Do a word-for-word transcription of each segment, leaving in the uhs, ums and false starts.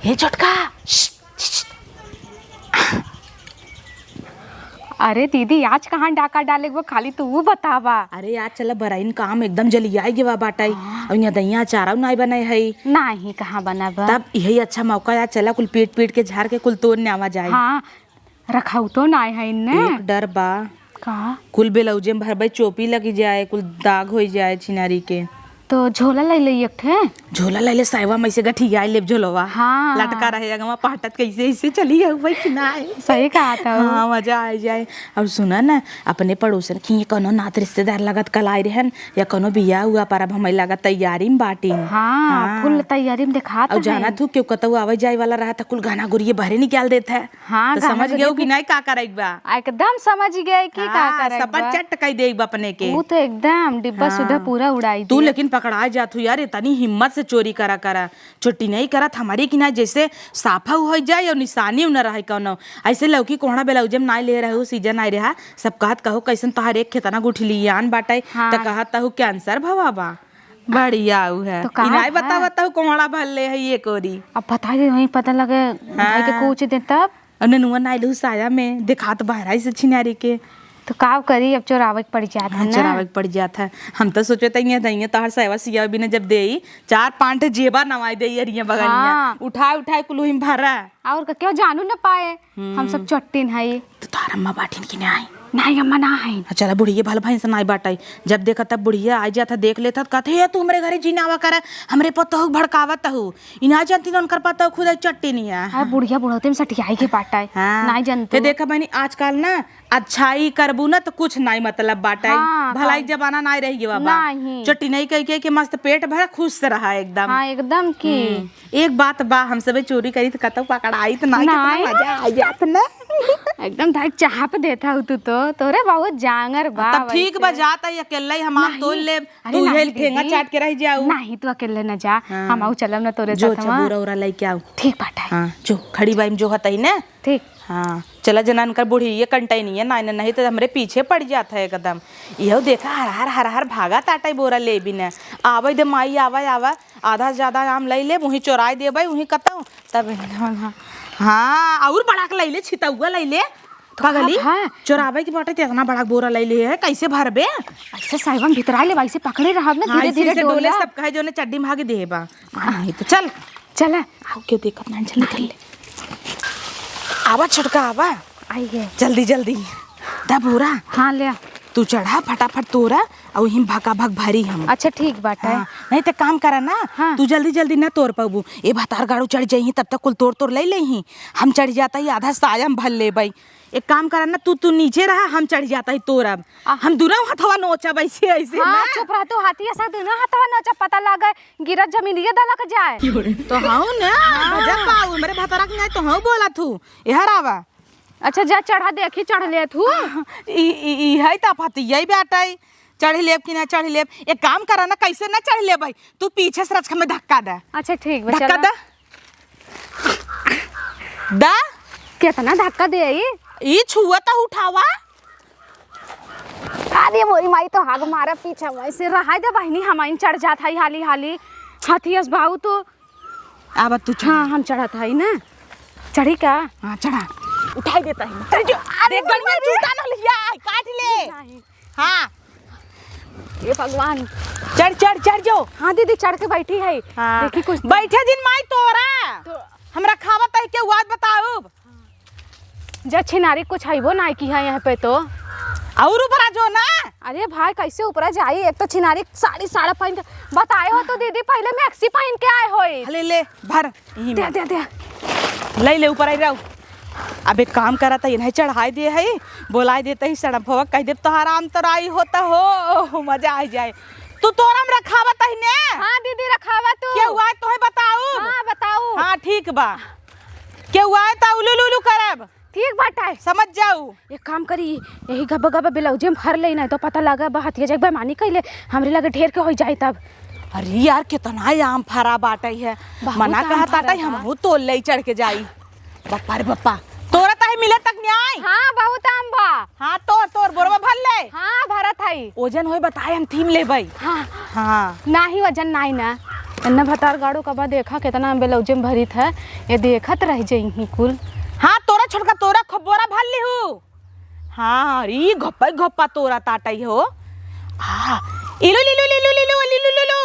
ए छोटका, श्श, श्श। अरे दीदी, आज कहाँ डाका डाले के बा, खाली तू ऊ बतावा। अरे आज चला बरइन काम एकदम जलियाई गवा बाटई। हाँ। अउ यहाँ दइया अचारउ नाई बनइ हई। नाहीं, कहाँ बनबा? तब इहइ अच्छा मौका है, आज चला कुल पीट पीट के झार के कुल तोर न्यावा जाए। हाँ, रखउतो नाई है इन्ने। एक डर बा। का? कुल बेलौजे में भरबे, चोपी लगी जाए, कुल दाग होइ जाए छिनारी के। तो झोला लइ ले एक ठे। झोला लइ ले, सायवा में से गठियाइ लेब झोलवा। हाँ। लटका रहे अगवा, पहटत कइसे अइसे चली अउबइ कि नाई। सही कहत हउ। हाँ, मजा आइ जाए। अउर सुना ना, अपने पड़ोसन के कउनो नात रिश्तेदार लगत कल आइ रहन, या कउनो बियाह हुआ पर अब हमइ लगत तैयारी में बाटिन। हाँ, हाँ। फुल तैयारी में देखात अउर है। जानत हउ, केहू कतउ आवइ जाए वाला रहत, कुल गहना गुरिये बहरे निकाल देत है। हाँ, तो गहना समझ गुरिया गयो कि भी नाई का करइ के बा? एकदम समझ गए कि का हाँ, करइ के सपट बा। चट कइ देइ बा अपने के। ऊ तो एकदम डिब्बा हाँ। सुधा पूरा उड़ाइ तू दिया। लेकिन पकड़ाइ जात हउ यार, इतनी हिम्मत से चोरी करा करा। चोटी नाई करत हमरे कि नाई, जइसे साफा होइ जाए अउर निसानी उ न रहइ कउनो। अइसे लउकी कोहड़ा बेलौजे में नाई ले रहउ, सीजन आइ रहा, सब कहत कहउ कइसन तोहार एक खेतना गुठलियान बाटइ, हाँ। त कहत तहु कैंसर भवा बा। बढ़िया उ है। तो का इनाय है? बतावा तहु कोहड़ा भर ले है ये कोरी। अब बताइ दे, वहीं पता लगे, भाई के हाँ। कूच दे तब। अब ननुआ नाई लहू साया में, देखात बहराई से छिनारी के। तो का करी, अब चोरावे के पड़ जात हाँ, है ना। चोरावे के पड़ जात है। हम तो सोचे तइये, तइये तोहार सायवा सिया बिना जब देई, चार पाँच ठे जेबा नवाई देई अरिया बगलिया। हाँ। उठाए, उठाए कुल उही में भरा। अउर का, केहू जानू न पाए, हम सब हम्म। चट्टिन हई। तो तोहार अम्मा बाटिन कि नाई? नाई, अम्मा ना हईन। अच्छा, चला, बुढ़िया भल भैंस नाई बाटइ। जब देखा तब बुढ़िया आइ जात है, देख लेत है, कहत है, "ए, तू हमरे घरे जिन आवा करा, हमरे पतोहू के भड़कावत हउ।" ई ना जानती ना उनकर पतोहू खुद चट्टिन है। हाँ, बुढ़िया बुढ़ौती में सठियाई के बाटइ। हाँ। नाई जानतू। ये देखा बहिनी, आजकल ना अच्छाई करबू ना तो कुछ नाई मतलब बाटइ। हाँ, भलाई हाँ। जमाना नाई रहि गवा बा। नाहीं। चट्टिनई कइ के, के मस्त पेट भरा, खुश से रहा एकदम। हाँ, एकदम की। हम्म। एक बात बा, हम सबे चोरी करी त कतउ पकड़ाई त नाहीं, कितना नाहीं। मजा आ जात ना। एकदम धाई चाप देत हउ तू तो, तोरे बहुत जांगर बा तब ठीक वैसे। बा, जात है अकेले ही हम आम नाहीं। तोड़ लेब, अरे तू नाहीं उहे ठेंगा दीदी। चाट के रह जाऊ। नाहीं, तू अकेले न जा, हाँ। हम आऊ चलब ना तोरे जो, साथ अच्छा, वहाँ। बोरा ओरा लेके आऊ। ठीक बाटे। हाँ, जो, खड़ी बाई में जो हतई ना। ठीक। हाँ, चला जना इनकर बूढ़ी ये कंटाई नहीं है, नाहीं, नाहीं तो हमरे पीछे पड़ जात है एकदम। इहो देखा हर हर हर हर भागा ताटे बोरा ले बिना। आवे दे माई, आवे, आवे। आधा से ज्यादा आम लइ लेब, उहीं चोराइ देबै, उहीं कतौ। तब, हाँ, अउर बड़ा के लइ ले, छितौआ लइ ले। तो पगली, का भा? चोरावै के बाटे, त एतना बड़ा बोरा लइ ले है, कैसे भरबे? ऐसे साइबन भितराइ लेब, ऐसे पकड़े रहब ना, हाँ, धीरे ऐसे, धीरे ऐसे डोले डोला। सब कहे जो ने चड्डी में हागे देबा। हाँ, नहीं तो चल। चला। आओ, केहू देखत ना, चल निकल ले। आवा छोटका, आवा। आई है। जल्दी, जल्दी। दा बोरा। हाँ, ले आ। तू चढ़ा, फटाफट तोरा, अउ हिम भका भक भरी हम। अच्छा, ठीक बाटे। हाँ, नहीं त काम करा ना, हाँ। तू जल्दी जल्दी ना तोर पउबू। ए भतार गाड़ू चढ़ जइहीं, तब तक कुल तोर तोर लइ लेहीं। हम चढ़ जाता ही, आधा साया हम भर लेबै। एक काम करा ना, तू, तू नीचे रहा, हम चढ़ जाता ही तोरब। आ। हम दुनौ हथवा नोचब ऐसे, ऐसे हाँ, ना। चुप रह तू, हाथी ऐसा दुनौ हथवा नोचब, पता लागे गिरत जमीनिये दलक जाए। तो हऊ ना, हाँ। गजब पाऊ, हमरे भतारा के नहीं तो हऊ बोलत हू। एहर आवा। अच्छा, जा चढ़ा, देखी चढ़ लेत हू। ई, ई, ई है त फतिया ही बाटै। चढ़ लेब कि ना चढ़ लेब? एक काम करा ना, कैसे ना चढ़ लेबै? तू पीछे से रचका में धक्का दे। अच्छा, ठीक बा, धक्का चला। दे। दा। केतना धक्का देई? ई छुआ त उठावा। अरे मोरी माई, तो हाग मारा पीछे, वैसे रहाई दे बहिनी, हम आइन चढ़ जात हई हाली हाली। हाथी अस भाऊ तू। आवा तू चढ़। हाँ, हम चढ़त हई ना। चढ़ी का? हाँ, चढ़ा। उठाई देता ही। चढ़ जो। अरे देख, गलिया अरे। टूटा ना लिया, काट ले। नहीं। हाँ। ये भगवान। चढ़, चढ़, चढ़ जो। हाँ दीदी, चढ़ के बैठी है। हाँ। देखी कुछ तो। बैठे जिन माई तोरा। तो हमरा खावत है के वाद बताऊ। जा छिनारी कुछ हइबो नाई की है यहाँ पे तो। अउर ऊपरा जो ना। अरे भाई, कैसे ऊपरा जाई? एक तो छिनारी साड़ी साड़ा पहिन के, बताए हो तो दीदी, पहिले मैक्सी पहिन के आए होई। ले, ले, भर, यहीं दे, में। दे, दे। ले, ले, ऊपर आई रहो। अब एक काम करा था, इन्हें चढ़ाई दे है, बोलाई देते ही सड़फवा, कह दे तोहार अंतराई होता हो, मजा आ जाए। तू तोरा में रखावा तही ने? हाँ दीदी, रखावा तू। केहू आए तोहे बताऊ? हाँ, बताऊ। हाँ, ठीक बा। केहू आए त उलू लुलू करब। ठीक बाटे। समझ जाऊ। एक काम करी, यही गब गब ब्लाउजे में भर लेई, नहीं तो पता लगा बा हथिया जग बेमानी कैले, हमरे लगे ढेर के हो जाई तब। अरे यार, कितना आम फरा बाटे है। बहुत मना आम कहा फरा ताटे, बा। हमहू तोड़ ले चढ़ के जाई। बप्पा रे बप्पा, तोरा ताहे मिले तक न्याय। हाँ, बहुत आम बा। हाँ, तोर, तोर बोरवा भर ले। हाँ, भरत हई। ओजन होए बताए, हम थीम लेबै। हाँ। हाँ। नाही, ओजन नाही ना। न भतार गाड़ो कबा देखा, केतना ब्लाउजे में भरित है, ये देखत रह जइहीं कुल। हाँ, तोरा छोटका, तोरा खूब बोरा भर लिहू। हाँ, अरे, घप्पा घप्पा तोरा ताटई हो। हाँ, इलू, लिलू, लिलू, लिलू, लिलू, लिलू।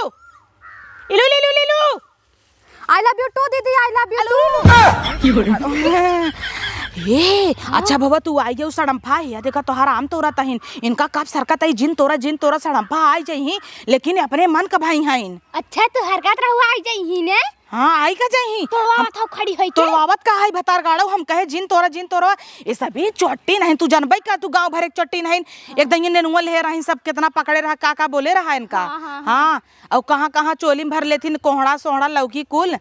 इलू, लिलू, लिलू। I love you too, दीदी, I love you too। ए, अच्छा भवा, तू आई गयो सड़म्फा, या देखा तोहार आम तोरा तहिन, इनका कब सरकत आई, जिन तोरा, जिन तोरा सड़म्फा आई जइहीं, लेकिन अपने मन क भाई हइन। अच्छा, तू हरकत रहुआ आई जइहीं ने? हाँ, आई का जइहीं? तोड़वावत हौ खड़ी होई के? तोड़वावत का है भतार गाड़ो, हम कहे जिन तोरा, जिन तोरा, ये सभी चोट्टी नहीं, तू जनबई का, तू गाँव भर एक चोट्टी नहीं, एक दिन ये नेनुआ ले रही, सब केतना पकड़े रहा, का का बोले रहा इनका। हाँ, हाँ, हाँ। हाँ, अउ कहाँ कहाँ चोली में भर लेथिन कोहड़ा सोहड़ा लौकी कुल।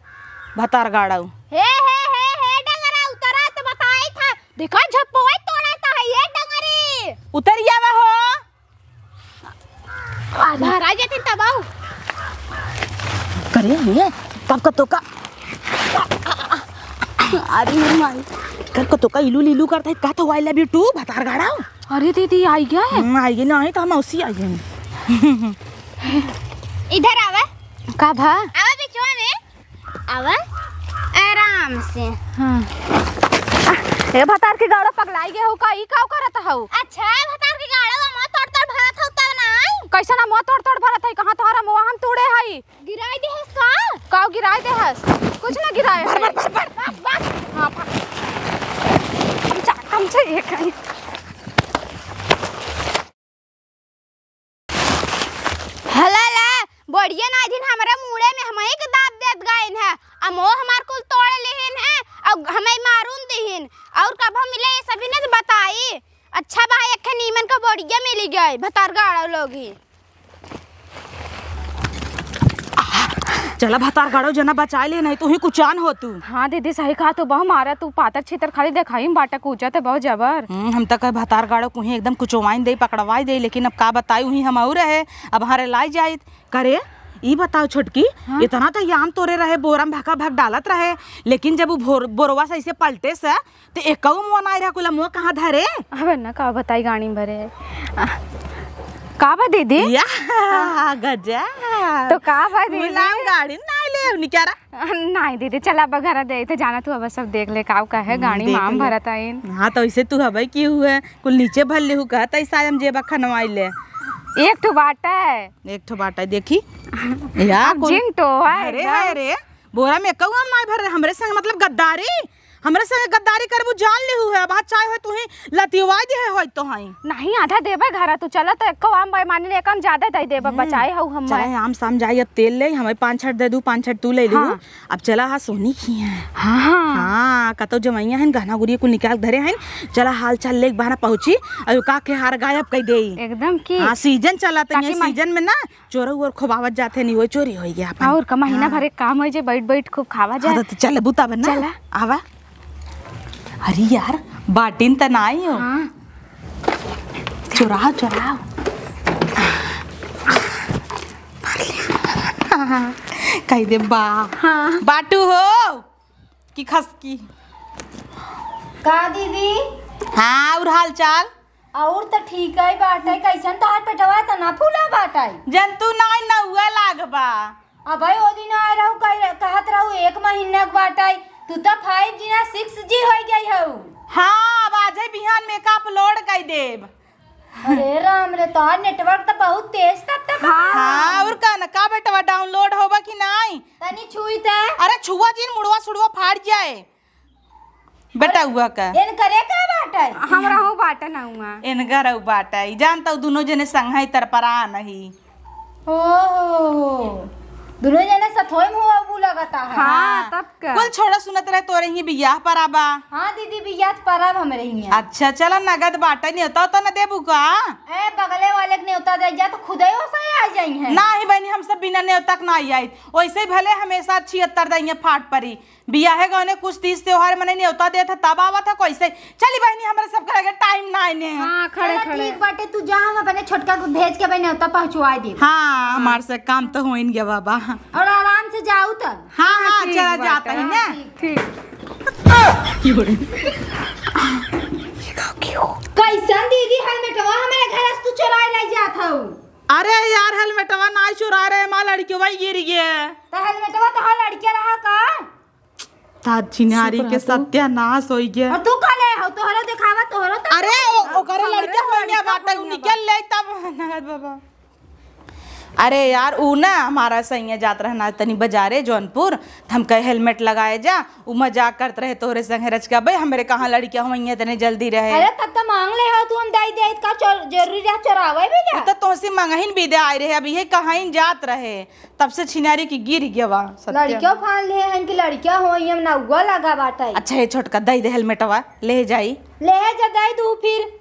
भतार गाड़ऊ। हे, हे, हे, हे, डंगरा उतरा त बताई था। देखा झप्पोए तोड़ा त है ये डंगरी। उतर आवा हो। भरा जेथिन तब आऊ। करे ये, कब का तोका। अरे माई। कब का तोका इलू लीलू करता है, का तो I love you too, भतार गाड़ऊ। अरे दीदी, आई गया है? हम्म, आई गई ना, आई तो हम उसी आई गए। इधर आवा। का भा? आवा बिचवा में। आवा। आराम से। हाँ। ए भतार के गाड़ो पगलाई गए हो का? ई का करत हऊ? अच्छा, भतार के गाड़ो मुँह तोड़ तोड़ भरत हऊ तब ना आई? कैसे ना मुँह तोड़ तोड़ भरत है? कहाँ तोहरा मुँह हम तोड़े हई? गिराई देहस का? काऊ गिराई देहस? कुछ ना गिराए है। बस, बस, बस, बस। हाँ, बस। हम चा-, हम चाहिए कहीं। हला ला, बढ़िया ना दिन हमरा मुड़े में हमही के दाब देत गइन है। अमो हमार कुल तोड़ लेहिन है, अउ हमही मारून दिहिन। अउर कब हम मिले ये सभी ने तो बताई। अच्छा बा, एक नीमन का बढ़िया मिली गए, भतार गाड़ा लोग ही। चला भतार गाड़ो जना बचाए ले, नहीं तो ही कुचान हो तू। हाँ दीदी, सही कहा तू, बहु मारा तू पातर छीतर खाली देखाई में बाटा कूचा ते बहुत जबर। हम्म, हम तो कहे भतार गाड़ो कुही एकदम कुचवाइन दे, पकड़वाई दे, लेकिन अब का बताई, उही हम और रहे, अब हमारे लाई जाइत। करे, ई बताओ छोटकी, हाँ? इतना तो याम तोरे रहे, बोरा में भका भक डालत रहे, लेकिन जब वो भोर-, बोरवा से ऐसे पलटे से, तो एकऊ मुआ नाई रहा, कुला मुआ कहाँ धरे? अबे ना, का बताई, गाड़ी में भरे। आ, का बा दीदी? या, हाँ। गजब। तो का बा दीदी? गुलाम गाड़ी में नाई ले, निकारा। नाई दीदी, चला अब घर दे, इथे जाना तू अब सब देख ले, का का है, हम्म, गाड़ी में आम भरत आइन। हाँ, तो ऐसे तू हबे की हुए, कुल नीचे भर ले हु, कहत ऐसा हम जेबा खनवाई ले। एक ठो बाटा है। एक ठो बाटा है, देखी। या, अब कुल जिन तो है भरे एकदम। है रे, बोरा में एकऊ आम नाई भरे, हमरे संग मतलब गद्दारी। हमरे संगे गद्दारी करबू, जान लेहू है। अब चाहे हो तुही लतिवाई दे है तो हई। नहीं, आधा देबे घरा, तू चला तो एको आम भाई मान ले, एक आम ज्यादा दे देबे, हम्म। बचाए हऊ हम चला, मैं। आम साम जाई, अब तेल ले, हमें पाँच छठ दे दू, पाँच छठ तू ले लू। हाँ। अब चला, हाँ, सोनी की है। हाँ, हाँ। हाँ, कतो जमैया है, गहना गुरिया कुल निकाल धरे हैं। चला, हाल चाल लेके बहरा पहुँची, अब का के हार गायब कर दे। एकदम की। हाँ, सीजन चला, तो ताकि ये मैं सीजन में ना चोरऊ और खोबावत जात है, नहीं, वही चोरी होई गया अपन। और का महीना हाँ। भर एक काम होई जे, बैठ बैठ खूब खावा जाए। हाँ, तो चल, बुता बना। चला। आवा। अरे यार, बाटिन त नाई हो। हाँ। चोराओ, चोराओ। कह दे बा। हाँ। बाटू हो कि खसकी? का दीदी? हाँ, और हाल चाल? और त ठीक है बाटे, कैसन तोहार पेटवा त ना फूला बाटे? जंतु नाई नौआ लागबा। अबे ओ दिन आए रहू, कह-, कहत रहू एक महीना के बाटे, तू त five G ना six G होई गई हऊ। हाँ, अब आजे बिहान में का upload कर देब। अरे राम रे, तोहार network त बहुत तेज तब तक हाँ। बा। हाँ, और का न, का बेटवा download होबा कि नाई? तनी छुई त। अरे छुआ जिन, मुड़वा सुड़वा फाड़ जाए। बेटउआ का। इनकरे का बाटे? हमरा हूँ बाटे ना हुआ। इनकर हूँ बाटे। ई जानता हूँ, दुनो जने संघई तरपरा नहीं। ओहो, दुनो जने सथोई में हुआ बू लगता है। हाँ, हाँ। तब का? कुल छोड़ा सुनत रहे तोरे ही बियाह पर आबा। हाँ दीदी, बियाह पर आब हमरे ही है। अच्छा, चला नगद बाटे, नेवता तो न देबू का? ए, बगले वाले के नेवता दे जा तो खुदे हो सही आ जाई है। नाही बहनी, हम सब बिना नेवता के ना आई। वैसे ही भले हमेशा छिहत्तर दइया फाट परी। बियाहे गौने कुछ तीज त्योहार मने नेवता देत ह, तब आवत ह, कैसे? चली बहिनी, हमरा सब करे के time नाई ने। हाँ, खड़े, चला, खड़े। ठीक बाटे, तू जा, हम अपने छोटका को भेज के भाई नेवता पहुँचवाई देब। हाँ, हाँ। हमार से काम तो होइन गया बाबा। और आराम से जाऊ तब। हाँ, हाँ, हाँ, ठीक चला बाटे, जाता ही हाँ, ना। ठीक, ठीक। कैसन दीदी हेलमेटवा हमारे घर से तू चुराए ले जात हऊ? अरे यार, हेलमेटवा नाई चुराए रहे, माँ लड़कियों गिर गए। तो हेलमेटवा तोहार लड़किया रहा का? ता छिनारी के सत्यानाश होई गया। और तू का ले हो? तोहरो देखावा, तोहरो तो अरे, ओ-, ओकरे लड़किया होइया बाटे, उ निकल ले तब नगद बाबा। अरे यार, उ ना हमारा सैया जात रहना तनी बाजारे जौनपुर, त हम कहे हेलमेट लगाए जा, उ मजाक करत रहे तोहरे संगे रच के। अबे हमरे कहाँ लड़किया होइया इतने जल्दी रहे। अरे तब तो मांग ले हो तू, हम दाई दे का चोर-, जरूरी रहा चोरावे भी जा। उ तो तोहसे मंगहिन भी दे आए रहे, अब इहे कहाइन जात रहे, तब से छिनारी की गिर गया बा। सत्य। लड़कियों फान ले हैं कि लड़किया होइया नौवा लगा बाटे। अच्छा, हे छोटका, दे दे हेलमेटवा, ले जाई। ले जा, दे दू फिर।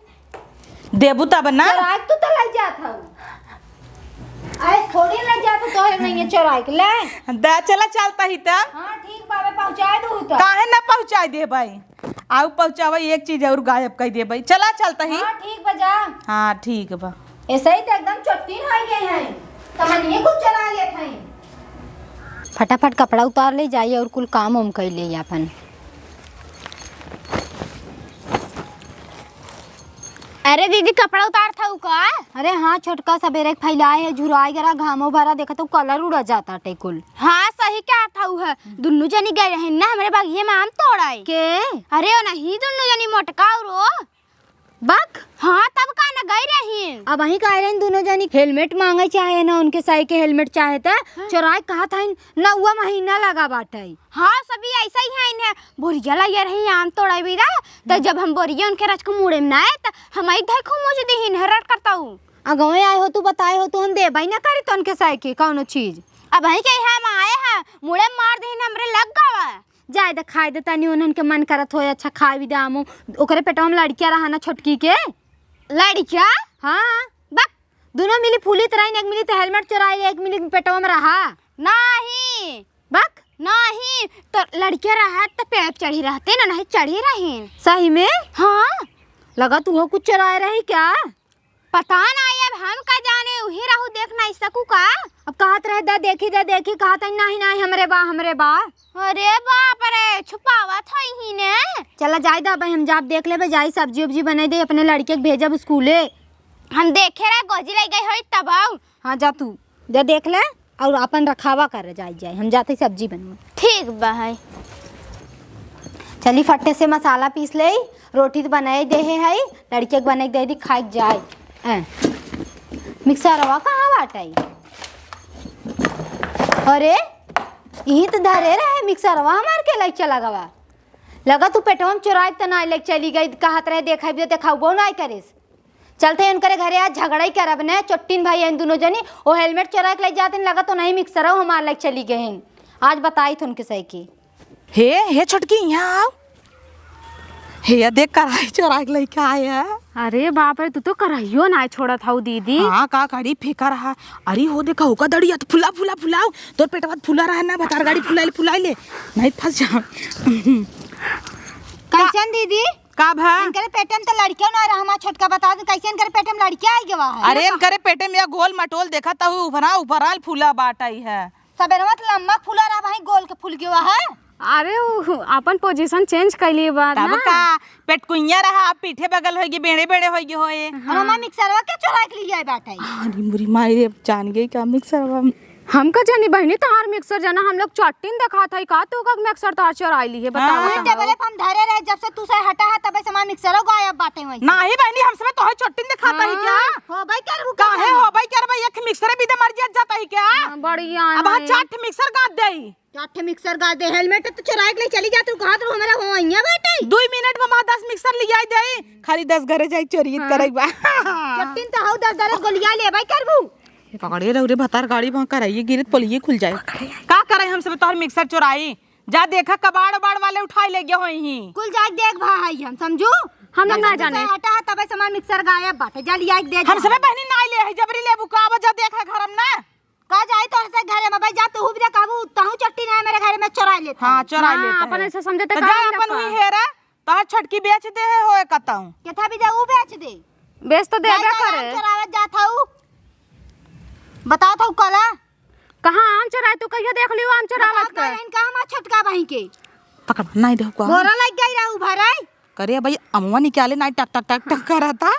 देबू तब ना। चोराई तू तो लग जात हऊ। आए थोड़ी लग जात हऊ, तोहे नहीं है चोराई के ले। दा चला चलता ही तब। हाँ ठीक बाबे, पहुँचाए दू तो। काहे ना पहुँचाए दे भाई? आऊ पहुँचावे एक चीज और गायब कर दे भाई। चला चलता ही। हाँ ठीक बा जा। हाँ ठीक बा। ऐसे ही तो एकदम चोट्टीन हो गए हैं। तमनिए कुछ चला लेत हैं। फटाफट कपड़ा उतार ले जाई और कुल काम उम कर ले अपन। अरे दीदी, कपड़ा उतारत हऊ का? अरे हाँ छोटका, सबेरे के फैलाए है, झुराई गरा, घामो भरा, देखत हऊ कलर उड़ा जाता टे कुल। हाँ सही कहत हऊ है, दुन्नू जनी गए रही ना हमरे बगिये में आम तोड़ाई। के? अरे ओ नहीं, दुन्नू जनी मोटका और ओ। बक? हाँ तब का ना गई रही। अब वही कह रही दुनों जनी हेलमेट मांगे चाहे ना, उनके साई के हेलमेट चाहे त हाँ। चोराई कहा था, नौवा महीना लगा बाटे। हाँ, सभी ऐसा ही है इन्हें। बोरिया लगे रही आम तोड़े बेरा, त जब हम बोरिया उनके रच के मुड़े में ना आए, त हम आई देखो मुझे दिहिन है रट करता हूँ। अगवे आए हो तू, बताए हो तू, हम देबई ना करी तो उनके साई के कौनो चीज। अब वही के हम आए हैं, मुड़े में मार दिहिन, हमरे लग गवा। जाए दे, खाए दे तनी, उन्हन के मन करत होए, अच्छा खाए भी दे आमो। ओकरे पेटवा में लड़किया रहा ना छोटकी के। लड़किया? हाँ। बक। दुनो मिली फूलित रहिन, एक मिली त हेलमेट चोराई, एक मिली पेटवा में रहा। नाही। बक। नाही, तो लड़किया रहा त पेड़ पे चढ़ी रहते ना, नहीं चढ़ी रहीन। सही में? हाँ। लगा तू हो कुछ चोराए रही क्या? पता नाई, अब हम का जाने, उही रहू देख नाई सकू का? अब कहत रहे, "दा देखी, दा देखी," कहत है, "नाही, नाही, हमरे बा, हमरे बा।" अरे बाप रे, छुपावत होई ही ने। चला जाए दा, भाई हम जाब देख लेबे, जाई सब्जी उब्जी बनाई दे, अपने लड़के के भेजब स्कूले। हम देखे रहे गोजी रह गई होई तब आऊ। हाँ जा तू। जा देख ले और अपन रखावा कर, जाई जाई, हम जाते सब्जी बनवा। ठीक बा है। चली फट्टे से मसाला पीस ले, रोटी तो बनाए दे है, है लड़के के बनाए दे दी, खाए के जाए। ए, मिक्सरवा कहाँ बाटे? अरे, यही तो धरे रहे मिक्सरवा हमार के लइका लगवा। लगा तू पेटवा में चोराए त ना ले चली गई, कहत रहे देखा भी तो देखाऊ ना करेस। चलते हैं उनकरे घरे, आज झगड़ा ही करब ने, चोट्टिन भाई हैं दुनो जनी, ओ हेलमेट चोरा के ले जाते हैं, लगा तो नहीं मिक्सर हो हमार लग चली गए हैं। आज बताई थे उनके सही की। हे, हे छोटकी, यहाँ आओ। हे, या देख, कढ़ाई चोरा के लेके आए हैं। अरे बाप रे, तू तो कढ़ाइयो ना छोड़त हऊ दीदी। हाँ, का करी, फेंका रहा। अरे हो देखा, होका दड़िया तो फुला, फुला, फुलाओ। तोर पेटवा फुला रहा ना, बतार गाड़ी फुलाई ले, फुलाई ले। नहीं फंस जा। कैसन दीदी? का भा? इनकरे पेटे में तो लड़कियों ना रहा, हमार छोटका बता दे, कैसे इनकरे पेटे में लड़किया आई गवा है? अरे, इनकरे पेटे में या गोल मटोल देखा त हूँ, उभरा, उभराल फूला बाटई है। सबेरवा तो लम्बा फूला रहा, वहीं गोल के फूल गवा है। अरे, उ अपन position change कर लिए बा तब ना। का, पेटकुइया रहा, अब पीठे बगल होइगी, बेड़े बेड़े होइगी होए। और हमार मिक्सरवा के चोरा के लिए बाटई। अरे, मुरी माई रे, जान गई का मिक्सरवा? हम का जानी बहिनी, तोहार मिक्सर जना हम लोग चट्टिन देखात हई का, तू का मिक्सर तोहार चोराई ली है, बतावा हाँ। तो। टेबले पे हम धरे रहे, जब से तू से हटा है, तबे से हमार मिक्सरो गायब बाटे वहीं से। नाही बहिनी, हम सब तोहे चट्टिन देखात हई हाँ। क्या? हो भाई, करबू का काहे जानी? हो भाई, करबा एक मिक्सर भी दे मर जात जाता है क्या? हाँ, बढ़िया अब हाँ है। चार ठे मिक्सर गाद देई। चार ठे मिक्सर गाद दे, हेलमेट तो चोराई के ले चली जात, तू कहत रहू हमारा हो अइया बाटे। दुई मिनट में हमार दस मिक्सर ले आई दे, खाली दस घरे जाई चोरी हाँ। करई बा। चट्टिन तो हऊ दस दस गोलिया ले भाई करबू। पकड़े रहो रे भतार गाड़ी, वहाँ कराइए गिरत पोलिए खुल जाए। का करे हम सब तोहर मिक्सर चोराई? जा देखा कबाड़ उबाड़ वाले उठाई ले गए होई ही। कुल जाके देख भा हई हम, समझू? हम लोग ना जब से जाने। हटा है तबे से हमार मिक्सर गायब बाटे। जा लिया के दे हम जा। सबे बहिनी ना ले है, जबरी लेबू का? अब जा देखा घर में ना। का जाई तो ऐसे घरे में भाई, जा तू भी देखा, वो तहू चट्टी ना है मेरे घरे में चोरा लेता हाँ, है। चोरा हाँ, लेता अपन है। ऐसे समझे तो तो का जा हम अपन रखा? हुई हेरा, तोहर छोटकी बेच दे है होए कतऊ। केथा भी जा ऊ बेच दे। बेच तो देबे जाए करे। चोरावत जात हऊ। बताओ तो कला। कहाँ आम चोराए? तू कहिया देख लियो आम चोरावत बताओ का? तो इनका हमार छोटका बहिन के। पकड़, नहीं देखो। बोरा लग गई रहू भराई। करे भाई, अमुआ निकाले ना, टक, टक, टक, टक करता।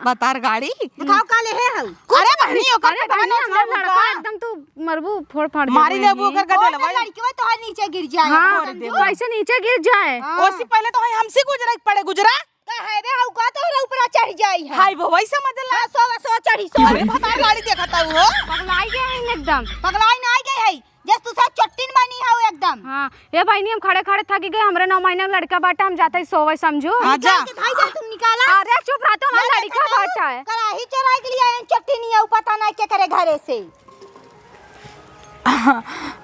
बतार गाड़ी। दिखाओ का ले है हऊ। अरे बहनी, ओकर अरे पेटवा बहनी, नोच हमरा लेबू लड़का का? एकदम तू मरबू, फोड़ फाड़ देबू मारी लेबू बहनी। ओकर गदेलवा। ओकर लड़कवा तोहर नीचे गिर जाए, हाँ, समझू? कैसे नीचे गिर जाए? हाँ। ओसी पहले तो है हमसे गुजरा के पड़े, गुजरा। तो है बे, हऊ का तोहरा ऊपर चढ़ जाई है। हाय वो वही समझ ला। हाँ, सो, सो चढ़ी, सो। अरे बतार गाड़ी देखता हूँ। पगलाई गए हैं एकदम। पगलाई ना आई गए है। जस तू सब चट्टिन बनी हऊ एकदम। हाँ, ए बहिनी, हम खड़े खड़े थकी गए, हमरे नौ महीना के लड़का बाटे, हम जाते ही सोवे समझू। हाँ, जा। निकाल के भाई जा, तुम निकाला। अरे चुप रह, तू हमार ये लड़का देखा बाटा है। कराही चोराई के लिए आए चट्टिन, ये पता ना के करे घरे से।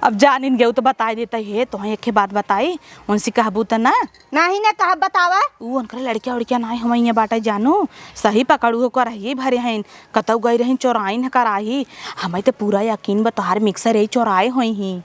अब जानिन गयो तो बताई देता है, तो एक बात बताई, उनसे कहबू त ना। नाही ना, कहा बतावा। उ उनकर लड़किया उड़किया नाही, हम इहाँ बाटे जानू, सही पकड़ू हो, करहिए भरे हैं, कतौ गई रही चोराइन ह कराही, हमें तो पूरा यकीन बा तोहार मिक्सर यही चोराए होई ही।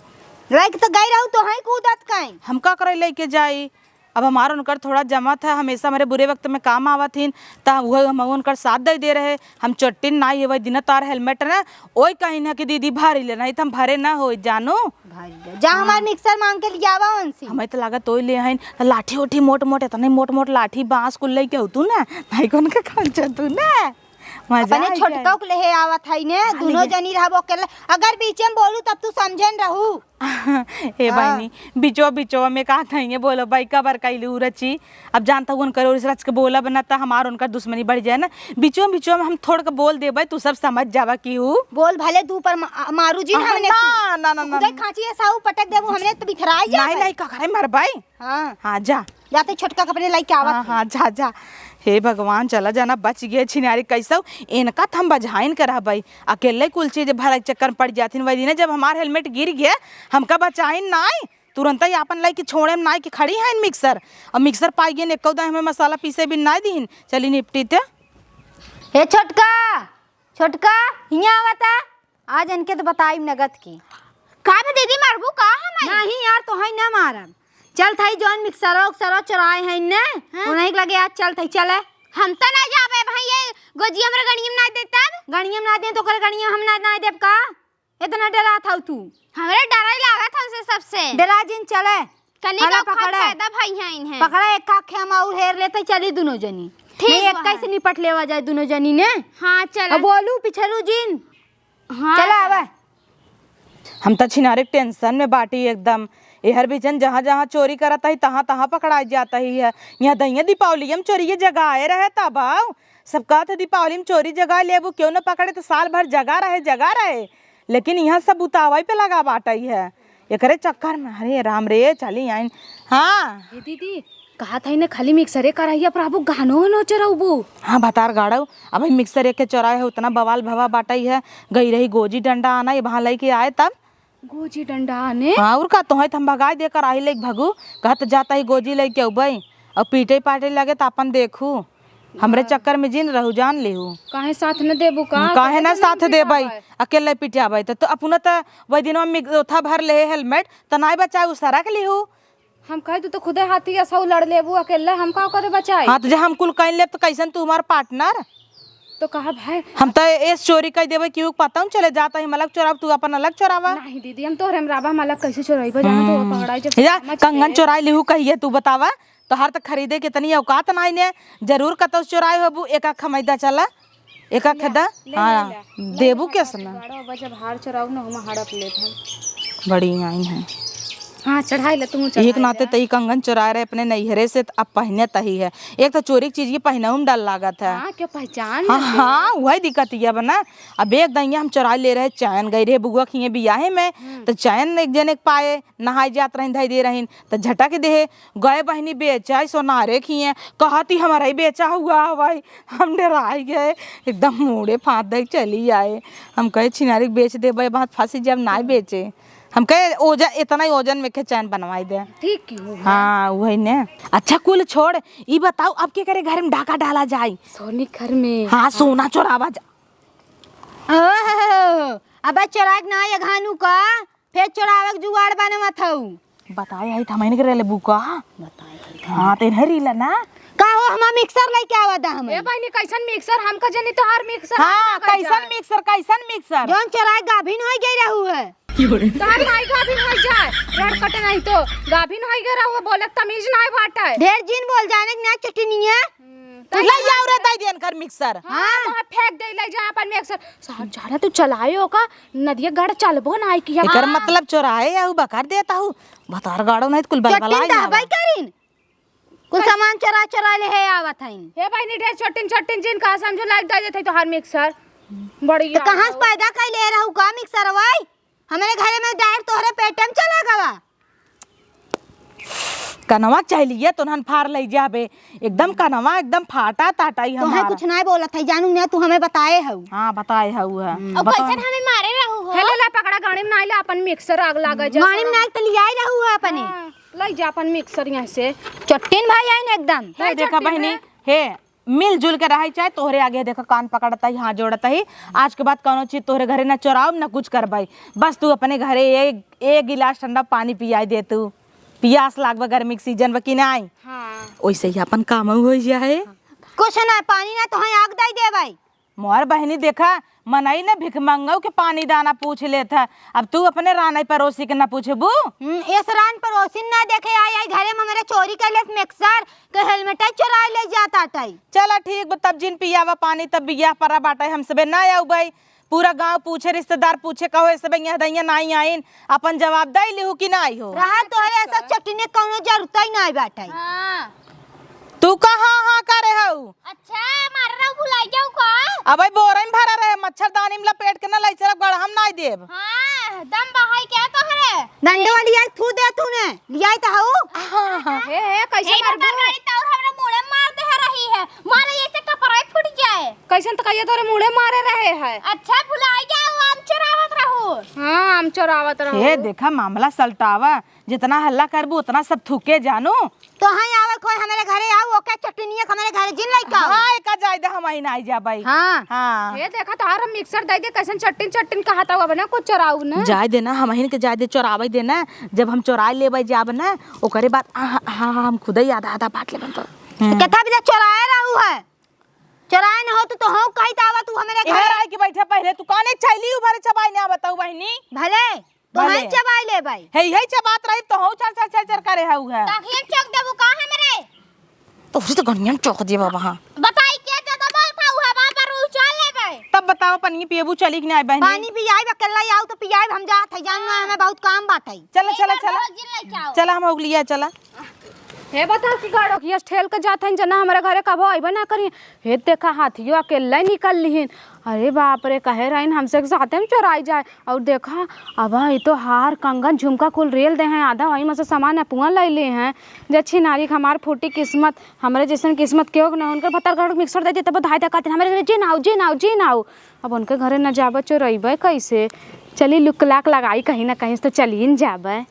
लइके तो गई रहू तो हैं कूदत कहीं। हम का करे लेके जाई, अब हमार उनकर थोड़ा जमा था, हमेशा हमारे बुरे वक्त में काम आवत हिन, त वह हम उनकर साथ दे दे रहे। हम चोट्टिन नाही है, वही दिन तार हेलमेट ना, ओई कहीं ना कि दीदी भरी ले, नहीं तो हम भरे ना होई जानू। भरी ले। जा हमार हाँ। मिक्सर मांग के लियावा उनसे। हमें तो लागत ओई ले हैं, लाठी ओठी मोट मोट, इतने मोट मोट लाठी बांस कुल लेके हो तू ना, नहीं कौन के खांचा तू ना। मजा अपने आई छोटका जाए। के लेहे आवत है ने, हाँ, दोनों लेके। जनी रहबो अकेले। अगर बीचे में बोलू तब तू समझे न रहू। ए हाँ। बहिनी, बिचो बिचो में का कहिए बोलो भाई, कबर कैलू रची। अब जानता हूँ उनकर ओर से रच के बोलब ना त हमार उनकर दुश्मनी बढ़ जाए ना। बिचो बिचो में हम थोड़ के बोल देबै, तू सब समझ जावा कि ऊ बोल भले दू पर मा-, मारू जिन हाँ, हमने ना, तू। ना, ना, ना, उधर ना। खांची ऐसा ऊ पटक देबू हमने तो बिखराई जाबे। नहीं, नहीं, का करे मरबै? हाँ। हाँ, जा। जाते छोटका के अपने लइके आवत हाँ, है। हाँ, जा, जा। हे भगवान, चला जाना, बच गए छिनारी कैसौ। इनका त हम बझाइन के रहबै। अकेले कुल चीज भरे के चक्कर में पड़ जाथिन। वही दिन जब हमार हेलमेट गिर गया, हमका बचाइन नाई, तुरंत ही आपन लइके छोड़े में नाई कि खड़ी हैं मिक्सर। अब मिक्सर पाई गए, एको दाई हमें मसाला पीसे भी नाई दीन। चली निपटी ते। ए छोटका, छोटका, हियाँ आवता। आज इनके तो बताइब नगद की। का बे दीदी, मारबू का हमें? नहीं यार, तोहई ना मारब। चल थई जौन मिक्सरो उक्सरो चोराए हैं ने, हाँ। उन्हीं के लगे आज चल थई, चले। हम तो ना जाबे भाई, ये गोजी हमरे गणियम ना देतब। गणियम ना दे तो ओकरे गणियम हम ना, ना देब का? इतना डरात हऊ तू। हमरे डराई लागत हऊ से सबसे। डरा जिन चले। कनी हला का पकड़े। फायदा भाई हैं इन्हें। पकड़े एक आँख हम और हेर लेते चली दोनों जनी। ठीक नहीं, बा। एक कैसे निपट लेवा जाए दोनों जनी ने। हाँ, चल। अब बोलू पिछलू जिन। हाँ, चला चल। आवे। हम त छिनारे के टेंशन में बाटी एकदम। एहर बीचन जहाँ जहाँ चोरी करत ही, तहाँ तहाँ पकड़ाई जात ही है। यहाँ दहिया दीपावली में चोरी ये जगह आए रहे तब आओ। सब कहत है दीपावली में चोरी जगह लेबू, क्यों न पकड़े, तो साल भर जगह रहे, जगह रहे। लेकिन यहाँ सब उतावई पे लगा बाटई है। एकरे चक्कर में, अरे राम रे, चली आइन। हाँ। ए दीदी, कहत हई ना खाली मिक्सरे कराइया पर आबू गानो वानो चोरउबू। हाँ, भतार गाड़ो, अबही मिक्सर एक के चोराए है, उतना बवाल भवा बाटई है। गई रही गोजी डंडा आना, ये वहाँ लइके आए तब। गोजी डंडा आने? हाँ, और का, तोहे त हम भगाई दे कराही लइके भगू, कहत जात ही गोजी लइके अउबई, और पीटे पाटे लगे त आपन देखू। हमरे हाँ। चक्कर में जिन रहू, जान लेहू। काहे साथ न देबू का? काहे कते ना जन्म साथ के देबई? पाप है? अकेले पिटाबई त, तो अपना त वही दिन में ओथा भर ले हेलमेट, त नाई बचाए, उ सरक लेहू। हम कहे, "तू तो खुदे हाथी असौ लड़ लेबू अकेले, हम का करे बचाई?" हाँ, तो जे हम कुल कह लेब, तो कैसन तू हमार पार्टनर? तो कहा भाई। हम तो एस चोरी कह देबे, केहू के पता न चले, जात ही हम अलग चोराब, तू अपन अलग चोरावा। नहीं दीदी, हम तोहरे में रहबा, हम अलग कैसे चोराइबा, जाना तो हम्म। पकड़ाई जब या समझ कंगन के। चोराई लिहू कहिए, तू बतावा, तोहार तो खरीदे के इतनी औकात नाई ने, जरूर कतौ से चोराए होबू, एक आँख मैदा चला। एक आँख ले, दा? ले, हाँ, ले, ले। देबू ले, कैसे ना? गाड़ो, अब जब हार चोराऊ ना, हम हड़प लेत हम। बड़ी आइन है। हाँ, चढ़ाई ले, तू चढ़ाई एक नाते ले। त ई कंगन चोराए रहे अपने नैहरे से, त अब पहने तही है। एक तो चोरी की चीज के पहनहू में डर लागत है। हाँ, क्या पहचान हाँ, लेते? हाँ, वही दिक्कत ये बा ना। अब एक दइया हम चोराई ले रहे, चैन गई रहे बुआ खिए बियाहे में, हम्म। तो चैन एक जने के पाए, नहाई जात रहिन, धई दे रहिन, त झटक देहे, गए बहिनी बेचा है सोनारे खिए, कहती हमारा ही बेचा हुआ है भाई। हम डराई गए, एकदम मूड़े फाँद दे चली आए। हम कहे छिनारी के बेच देबे, बात फंसी जब नाई बेचे। हम कहे ओजन, इतना ही ओजन में के चैन बनवाई दे। ठीक की हो गया। हाँ, वही ने। अच्छा कुल छोड़, ई बताओ अब के करे घर में डाका डाला जाए? सोनी घर में। हाँ, सोना चोरावा जा। ओहो, अब चोराए के ना ये घानू का, फिर चोरावे के जुगाड़ बनवत हऊ। बताए आई था मैंने करे ले बुका। बताए आई था। हाँ, ते नहीं रीला ना। का हो, हमार मिक्सर लेके आवा दा हमें। ए बहिनी, कैसन मिक्सर? हमका जनी तोहार मिक्सर, हाँ, हमका कैसन कैसन? मिक्सर, कैसन मिक्सर? जौन चोराए गाभिन होई गई रहू है। तोहार माई गाभिन होइ जाए, रड़ कटे नहीं तो। गाभिन होइ गए रहुआ, बोले तमीज नाय बाटे। ढेर जिन बोल, जाने के ना चटनिया। हम्म, तू ले जाओ रे, दे दियन कर मिक्सर। हाँ, वहाँ फेंक दे, ले जा अपन मिक्सर। सार जाने तू चलाए हो का? नदिया गढ़ चलबो ना किया। एकर मतलब चोराए या उ बकार देता हूँ। भतार गाड़ो नहीं तो कुल बलबला चट्टिन ही ना दहबाई बा। करिन। कुल सामान चोरा चोरा ले हे आवत हइन। हे बहिनी, ढेर छोटिन छोटिन जिन कहा समझो, लाइक दे देते तोहार मिक्सर। बड़ी तो कहाँ से पैदा कैले रहू का मिक्सर वही? हमरे घरे में डायरेक्ट तोहरे पेटे में चला गवा। कनवा चहलिया तोहन फार लई जाबे, एकदम कनवा एकदम फाटा ताटाई तोहे हमार। कुछ नाय बोलत है, जानू ना तू हमें बताए हऊ। हाँ, बताए हऊ है। हम्म। अब बताओ। कैसन हमें मारे रहू हो? हे ले, ले, पकड़ा गाड़ी में नाई ले, अपन मिक्सर आग लागे जा गाड़ी में सारा। नाई तो लियाई रहू है अपने। हाँ, लई जा अपन मिक्सर यहाँ से। चट्टिन भाई आइन एकदम। हे हे देखा चट्टिन बहिनी, में। हे मिलजुल के रहइ, चाहे तोहरे आगे देखा कान पकड़त ही, हाथ जोड़त ही। आज के बाद कउनो चीज तोहरे घरे ना चोराउब, ना कुछ करबइ। बस तू अपने घरे एक, एक गिलास ठंडा पानी पियाई दे तू। पियास लागबा गर्मी के सीजन बा कि नाई? हाँ। ओइसे ही अपन काम होइ जाए। कुछ ना, पानी ना तोहे आग दई देबइ। मोर बहिनी देखा, मनई ने भिखमंगऊ के पानी दाना पूछ लेत है, अब तू अपने रानई पड़ोसी के ना पूछबू? हम्म, एस रान पड़ोसी ना देखे आई, आई घरे में हमरे चोरी कर लेत मिक्सर के हेलमेट चोराई ले जात आटई। चला ठीक बा, तब जिन पियावा पानी, तब बियाह परा बाटइ, हम सबे ना आउबइ। पूरा गाँव पूछे, रिश्तेदार पूछे, कहो ए सबे यहाँ दइया नाई आइन, अपन जवाब दइ लिहू कि नाई हो। रहा तोहरे ऐसा चटनी कउनो जरूरत ही नाई बाटइ। हाँ। तू कहाँ हाँ करे हऊ? अच्छा, मारे रहू भुलाई जाऊ का? अबे बोरा में भरा रहे, मच्छरदानी में लपेट के ना लाई चलब, गड़हम नाई देब। हाँ, दम बहाई क्या तोहरे? डंडवा लियाई थू दे तूने, लियाई त हऊ? हाँ, हाँ। हे, हे, कैसे ए, मारबू? बता गाड़ी त और हमरा मुड़े मार दे रही है, मारे ऐसे कपड़ा फूट जाए। कैसन त कहिए तोरे मुड़े मारे रहे है। अच्छा, भुलाई जाऊ, आम चोरावत रहू। हाँ, आम चोरावत रहू। हे देखा, मामला सलटावा, जितना हल्ला करबू, उतना सब थूके जानू। तोहइ आवे कोई हमरे घरे आउ, ओके चटनिया के हमरे घरे जिन लइका आउ। हाँ, एका जाए दे, हमही नाई जाबइ। हाँ। हाँ। हे देखा, तोहार हम मिक्सर दइ दे, कैसन चट्टिन चट्टिन कहत हउ, अब ना कुछ चोराउ न। जाए दे ना, हमहिन के जाए दे, चोरावे दे ना। जब हम चोराइ लेबइ जाब ना, ओकरे बाद, आ, हाँ, हाँ, हम खुदइ आधा आधा बाँट लेबन तो। हम्म। केतना बजे चोराए रहू है? चोराए न हो तो, तो हूँ कही त आवा तू हमरे इधर घर। आए के बैठे पहले, तू कौन एक छैली उभरे चबाई ने आवत हउ बहिनी? भले। तो भले। हम चबाई लेबइ। हे, हे चबात रही तो हौ चर चर चर चर करे हउ है। तखियन चौक देबू का हमरे? तो उसी तो गनियन चौक दिए बाबा, हाँ। बताई के ज्यादा बोलत हउ है, बाबा रू चल लेबइ। तब बताओ, पानी पिएबू, चली कि नाई बहिनी? पानी पियाइब, अकेला आउ तो पियाइब, हम जात है, जान ना, हाँ। हमें बहुत काम बाटइ। चला, चला, चला। जिन लइका आउ। चला, हम हो लिया, चला। हे बताओ कि गाड़ो कि ठेल के जात हइन, जना हमरे घरे कबो अइबे ना करी। हे देखा, हाथियो अकेले निकल लिहिन। अरे बाप रे, कहे रहिन हमसे के साथे में चोराई जाए। अउर देखा, अब ई तो हार, कंगन, झुमका कुल रेल दे हैं, आधा वही में से सामान अपुआ ले ले हैं। जे छिनारी के हमार फूटी किस्मत, हमरे जैसन किस्मत केहू के ना, उनकर भतार गाड़ो मिक्सर दे दे, तब धाय तक आते, हमरे घरे जिन आउ, जिन आउ, जिन आउ। अब उनके घरे न जाबे, चोरइबे कैसे? चली लुक लाक लगाई कहीं ना कहीं से, तो चलिए न जाबे।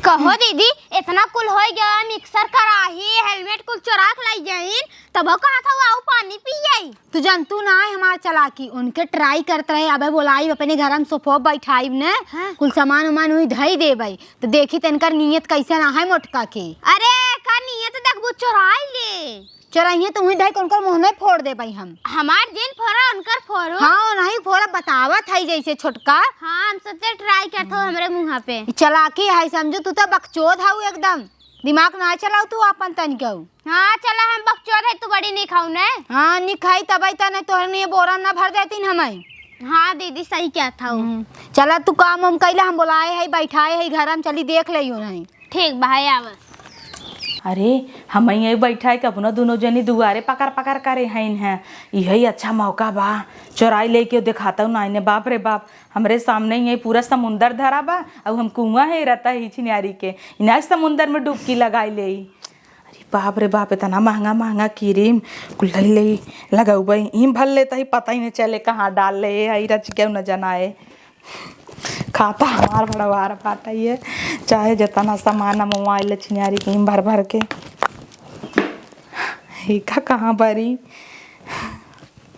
कहो दीदी, इतना कुल होइ गया, मिक्सर, कराही, हेलमेट कुल चोरा के लाई जाइन, तब कहत हउ आउ पानी पी जाई। तू जानतू ना है हमार चालाकी, उनके ट्राई करत रहे, अबे बोलाइब अपने घर में सोफो बैठाइब ने, हाँ। कुल सामान उमान उही धई देबइ, तो देखी त इनकर नियत कैसन आहे मोटका के। अरे, का नियत देखबू, चोराई ले। चोरइहे तो उही धई के उनकर मुँह नहीं फोड़ देबइ हम। हमार जिन फोड़ा, उनकर फोड़ो। हाँ, नहीं फोड़ा, बतावत है जैसे छोटका। हाँ, हम सोचे ट्राई करत हउ हमरे मुँह पे। ई चालाकी है, समझो, तू तो बकचोद हउ एकदम। दिमाग ना चलाउ तू आपन तनिकउ। हाँ, चला, हम बकचोद है, तू बड़ी नहीं खाऊ ने। हाँ, नहीं खाई तबइ त नहीं तोहरे नहीं बोरा ना भर देतीन हमइ। हाँ दीदी, सही कहत हउ। हम्म, चला तू काम वाम कइला, हम बोलाए है, बैठाए है घर में, चली देख ले नहीं। ठीक बा, है आवा। अरे, हमही यही बैठा है कि अपना दुनो जनी दुआरे पकर पकर करे हइन हैं। इहइ अच्छा मौका बा, चोराई लेके देखातउ नाई ने। बाप रे बाप, हमरे सामने ही यही पूरा समुंदर धरा बा, अउ हम कुआँ हेरत ही छिनारी के। इनाय समुंदर में डुबकी लगाई लेई। अरे बाप रे बाप, इतना महँगा महँगा किरिम कुल लइ लेई, लगउबइ। इम भर लेत ही, पता ही न चले कहाँ डाल ले है, रच के न जनाए। खाता हमार बड़वार बाटइ, चाहे जतना सामान मोबाइल छिनारी के भर भर के। हिका कहाँ बरी?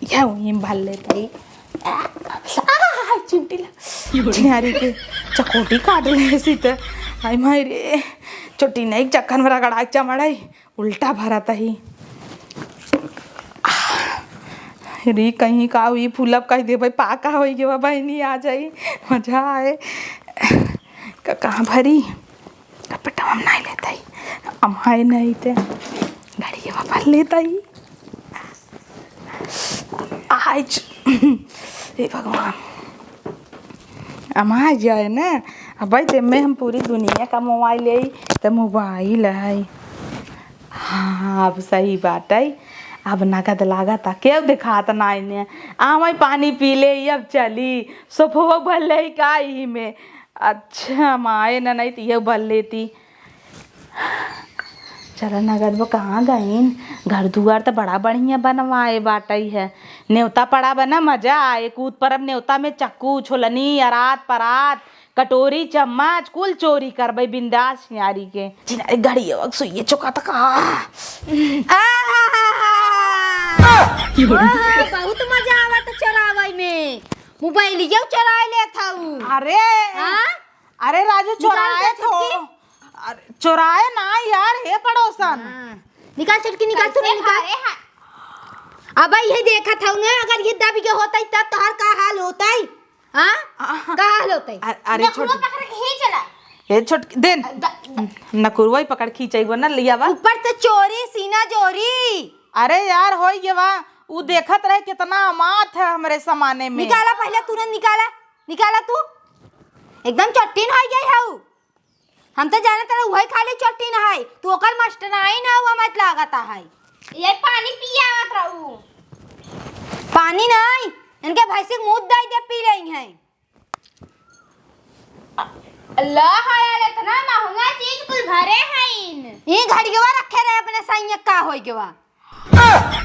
या वहीं भर लेत ही। आ, आ, चिमटी ला। छिनारी के चकोटी काट ले सी त। हाय माय रे, चोटी नहीं चक्कन में रगड़ा के चमड़ाई। उल्टा भरत ही। री कहीं का हुई फूलब कह देबै, पाका होई के बहिनी आ जाई, मजा आए। क-, कहाँ भरी? कपड़ा हम नाई लेतई, हम हाय नहीं ते घड़िया भर लेतई। आज, हे भगवान, हम आ जाए ना, अब भाई, ते में हम पूरी दुनिया का मोबाइल लेई, त मोबाइल है। हाँ, अब सही बात है, अब नगद लागत, केहू देखात नाई ने। आवे पानी पी ले, अब चली, सोफो भर ले का इही में। अच्छा, माए न नहीं, त इहे भर लेती। चला नगद वो कहाँ गईन? घर दुआर त बड़ा बढ़िया बनवाए बाटई है। नेवता पड़ा बना, मजा आए। कूद परब नेवता में, चक्कू, छोलनी, अरात, परात, कटोरी, चम्मच, कुल चोरी करबे बिंदास छिनारी के। छिनारी घड़ी अब सुइये चुका तक। आ! आ! बहुत मजा आवत चोरावई में। मोबाइलियो चोराए लेत हऊ। अरे, हाँ? अरे राजू, निकाल चोराए के तो। छुटकी। अरे, चोराए ना यार, हे पड़ोसन। हाँ। निकाल छुटकी, निकाल, तू कैसे निकाल। भरे हैं? अब ये देखत हऊ ना, अगर ये दब के होतई तब तोहार का हाल होतई? हाँ? आहा। का हाल होतई? अ-, अरे नखुआ छोट-, पकड़ के खींच ला। ए छोट-, देन। द-, द-, नकुरवा ही पकड़ खींचई वो ना लिया बा। ऊपर से चोरी, सीना जोरी। अरे यार, होई गे बा, उ देखत रहे कितना अमात है हमरे समाने में। निकाला पहले, तुरंत निकाला। निकाला तू, एकदम चट्टीन होइ गई हऊ। हम तो जानत रहे उहई खाली चट्टीन है, तू ओकर मास्टराइन हऊ, हमत लागत है। ये पानी पियावत रहू। पानी नहीं, इनके भैंसी के मुँह दई दे, पी लेई हैं। अल्लाह यार, इतना महंगा चीज कुल भरे हईन। ई घड़ियवा रखे रहे अपने सैया, का होई गवा?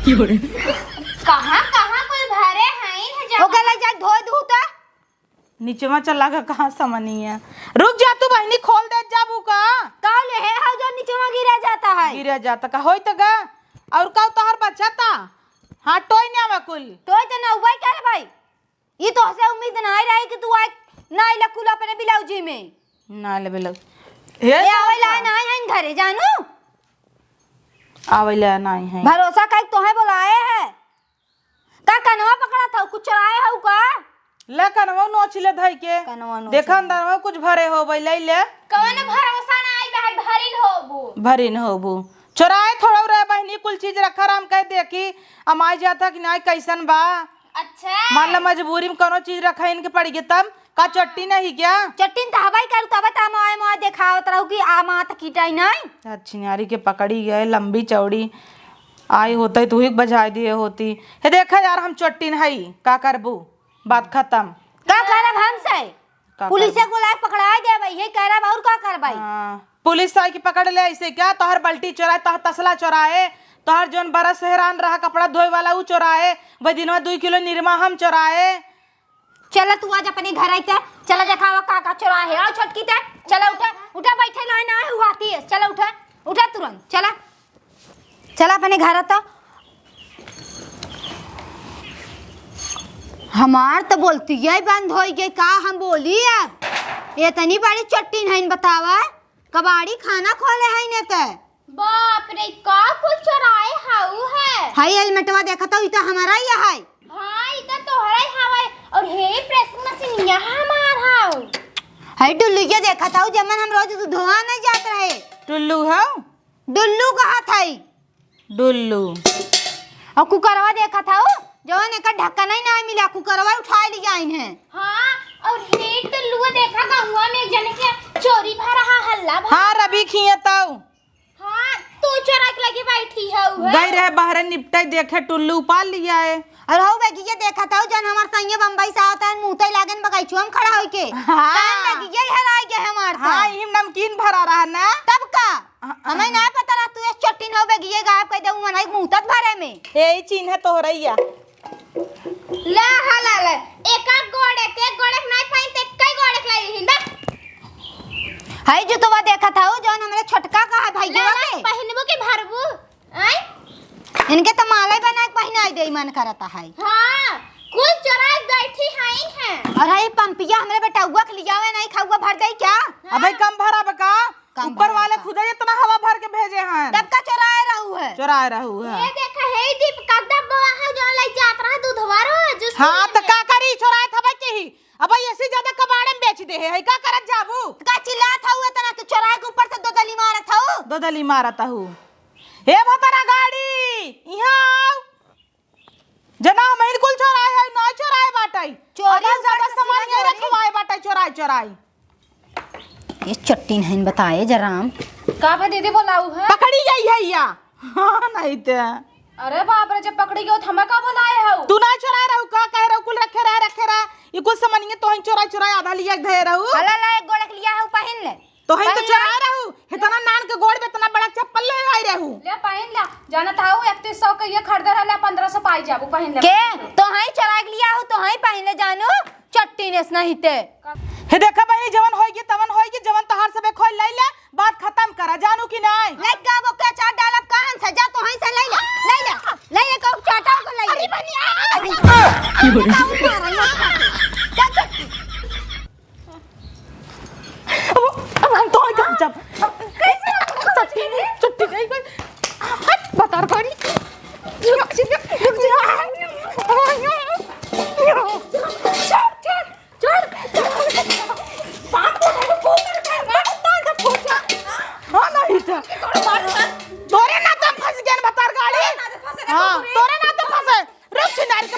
कहाँ, कहाँ कुल भरे हईन है जब ओके ले जा धोए दू तो। निचवा चला गा कहाँ समनिया। रुक जा तू बहिनी, खोल दे जाबू का? का ले है हऊ जो निचवा गिरा जाता है? गिरा जाता का होई त गा? और का तोहर बचता? हाँ, टोई ने आवा कुल। टोई त ना हुआ ही करे भाई। ई तोहसे उम्मीद नाई रही कि तू आए, नाई लकुल अपने ब्लाउजी में। नाई ले ब्लाउज। हे ए, आवे ला नाई है घरे जानू। आवे ला नाई है। भरोसा कई तोहे बुलाए है। का कनवा पकड़ा था, कुछ चुराए हऊ का? ले कनवा नोच ले धई के। कनवा नोच देखा ले। अंदर में कुछ भरे होबे, ले ले। कवन भरोसा नाई बा, भरिन होबू। भरिन होबू। चुराए थोड़ा रहे बहिनी, कुल चीज रखा राम कह देखी, अमाई जाता कि नाई कैसन बा। अच्छा। मान ला मजबूरी में कोनो चीज रखा इनके पड़ गई तब का चट्टी नहीं क्या? चट्टी न त हवाई करू तब त मोए मोए देखावत रहू कि आ मात कीटाई नहीं। अच्छी न्यारी के पकड़ी गए लंबी चौड़ी आई होतई तू ही बजाय दिए होती। हे देखा यार हम चट्टी नहीं का करबू, बात खत्म। का करब हमसे? का पुलिस करबू? को लाए पकड़ाए देबे, ये करब और का करबे? हाँ। पुलिस आके पकड़ ले ऐसे क्या? तोहर बल्टी चोराए, तोहर तसला चोराए, तोहर जौन बरस हेरान रहा कपड़ा धोए वाला ऊ चोराए, वही दिनवा दुई किलो निरमा हम चोराए। चला तू आज अपने घर आई ते, चला देखावा का का चोराए है। आओ छोटकी ते, चला उठा, उठा बैठे ना, ना हुआती है, चला उठा, उठा तुरंत, चला, चला अपने घर तो। हमार तो बोलती यही बंद होई गई का, हम बोली अब? इतनी बड़ी चट्टी नहीं बतावा। कबाड़ी खाना खोले है ने ते। बाप रे, का कुछ चोराए हाउ है? हाय हेलमेटवा देखत हऊ, ई तो हमारा ही है। हाँ, ई तो तोहरा ही हवाई। और हे प्रेस मशीन यहाँ हमार हाउ। हाय डुल्लू ये देखत हऊ, जमन हम रोज धोआ नहीं जात रहे। टुल्लू हऊ? डुल्लू कहा था ई? डुल्लू। और कुकरवा देखत हऊ, जवन एकर ढक्कन ही ना मिला, कुकरवा उठा ली जाइन है। हाँ, और हे टुल्लुआ देखा गहुआ में एक जने के चोरी भा रहा, हल्ला भा हाँ, रहा। रवि खिए तऊ। हाँ, तू चोरा के लगे बैठी है उहे। गई रहे बहरे निपटाई देखे टुल्लू उपाल लिया है। और हऊ बेगिया देखत हऊ, जन हमार सैया बम्बई से आवत है, मुँह तई लागन बगैचुआ में खड़ा होई के। हाँ। कान बेगिया हेराई गए हमार तो। हाँ, इम नमकीन भरा रहा ना। तब का? हाँ, हमें हाँ। ना पता रहा तू ये चट्टिन हो बेगिया गायब कर दे, मनई मुँह तक भरे में। यही चिन्ह है तोहरैया। ला, हा, ला, ला। एक आध गोड़े, ते एक गोड़े के नाई पाइन, ते कई गोड़े के लाई हिन, बा। हई जुतवा देखत हऊ, जौन हमरे छोटका का है भैया ना, ना, के। पहिनबू के भरबू, आय? इनके तो माला ही बना के पहिनाई दे, मन करता है। हाँ, कुल चोराई बैठी हैं, हैं। और हई पंपिया हमरे बेटउआ के लियावे नहीं, खउआ भर दे क्या? हाँ। अबे कम भरा बका? कम ऊपर भरा वाले बका। खुदे इतना हवा भर के भेजे हैं। तब का चोराए रहू है? चोराए रहू है। ये देखा, हे दीप, कद्दा बवा है, जो ले जात रहा दूध हाँ, त का करी, चोराए थबे के ही। अब ऐसे ज्यादा कबाड़े में बेच दे है, है का करत जाबू? का चिल्लात हऊ इतना कि चोराए के ऊपर से दो दली मारत हऊ? दो दली मारत हऊ। हे भतरा गाड़ी, इहाँ आउ। जना हम ही कुल चोराए है, ना चोराए बाटई। चोरी आधा ऊपर ज्यादा से सामान सीधा ये चोरी। रखवाए बाटई, चोराए, चोराए। ये चट्टी नहीं बताए जराम। का बा दीदी बोलाऊ है? पकड़ी गई है या? हाँ, नहीं ते। अरे बाप रे, जब पकड़ी गयो तो हमें का बोलाए हऊ? तू ना चोराए रहू, का कहे रहू, कुल रखे रहा, रखे रहा। ये कुल सामानिये तोहई चोराए, चोराए आधा लिया के धरे रहू। हला ला, एक गोड़क लिया हऊ, पहिन ले। तोहई तो पहिन ले। चोराए रहू, इतना नान के गोड़ में इतना बड़ा चप्पल ले आई रहू। ले पहिन ले, जानत हऊ इकतीस सौ के ये खरीदे रहले, पन्द्रह सौ पाई जाबू, पहिन ले। के? तोहई चोराए के लिया हऊ, तोहई पहिन ले जानू, चट्टी नेस नहीं ते। हे देखा बहिनी, जवन होई गी, तवन होई गी, जवन तोहार सबे खोई लई ले, बात खतम करा, जानू कि नाई? लइका वो के चाट डालब कान से, जा तो हई से लई ले, लई ले, लई ले, कहू चाटा को लई ले। अरे बनिया। अब, अब हम तो हई जब, जब। कैसे? छुट्टी, छुट्टी नहीं कोई। हट, बता करी। रुक जा, रुक जा। चल, चल। चल। बाप को बोलो, फोन कर, कर, मार, ताल जब फोन कर। हाँ, नहीं तो। तोरे मार, मार। तोरे नाते फंस गए न भतार गाड़ी। तोरे नाते फंसे, हाँ, तोरे। तोरे नाते फंसे। रुक, छिनार के।